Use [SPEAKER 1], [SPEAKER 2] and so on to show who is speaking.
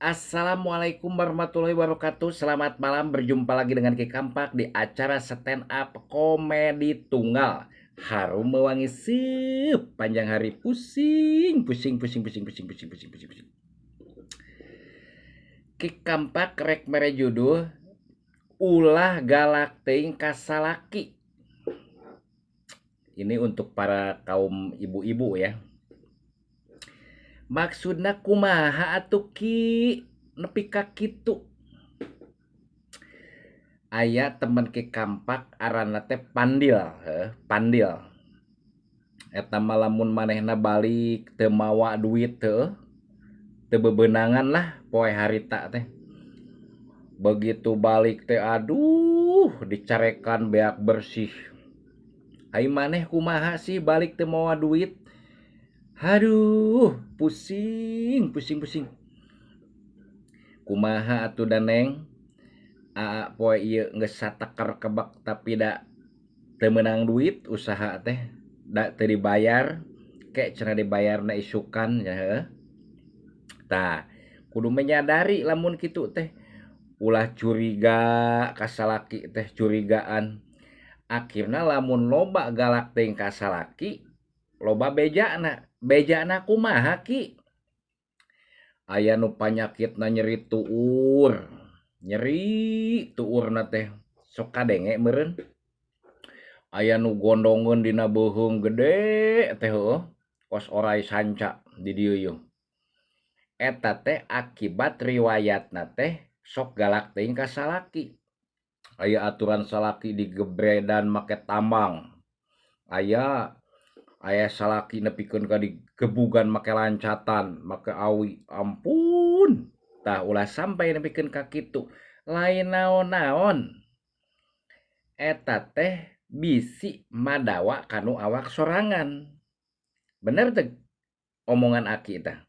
[SPEAKER 1] Assalamualaikum warahmatullahi wabarakatuh. Selamat malam, berjumpa lagi dengan Ki Kampak di acara stand up komedi tunggal. Harum mewangi sepanjang hari, pusing, pusing, pusing, pusing, pusing, pusing, pusing, pusing, pusing. Ki Kampak rek mere judul ulah galak teuing ka salaki. Ini untuk para kaum ibu-ibu ya. Maksudna kumaha atuh Ki nepi ka kitu? Aya temen Ki Kampak aranna teh Pandil, heuh, Pandil. Eta mah lamun manehna balik teu mawa duit heuh, teu bebeunangan lah poe harita teh. Begitu balik teh aduh dicarekan beak bersih. Ai maneh kumaha sih balik teu mawa duit? Haduh, pusing, pusing, pusing. Kumaha atuh da Neng? Aa poe ieu geus sateker kebek tapi da teu meunang duit usaha teh, da teu dibayar, ke cenah dibayarna isukan nya heuh. Tah, kudu menyadari lamun kitu teh. Ulah curiga ka salaki teh, curigaan. Akhirna lamun loba galak teuing ka salaki, loba bejana. Bejana kumaha Ki? Aya nu panyakitna nyeri tuur, nyeri tuurna teh sok kadenge meureun. Aya nu gondongeun dina beuheung gede teh heueuh, kos orai sanca di dieu yeuh. Eta teh akibat riwayatna teh sok galak teuing ka salaki. Aya aturan salaki digebredan make tambang. Aya aya salaki nepikeun ka digebugan make lancatan, make awi. Ampun. Tah ulah sampai nepikeun ka kitu. Lain naon-naon. Eta teh bisi madawa kanu awak sorangan. Bener teu omongan aki tah?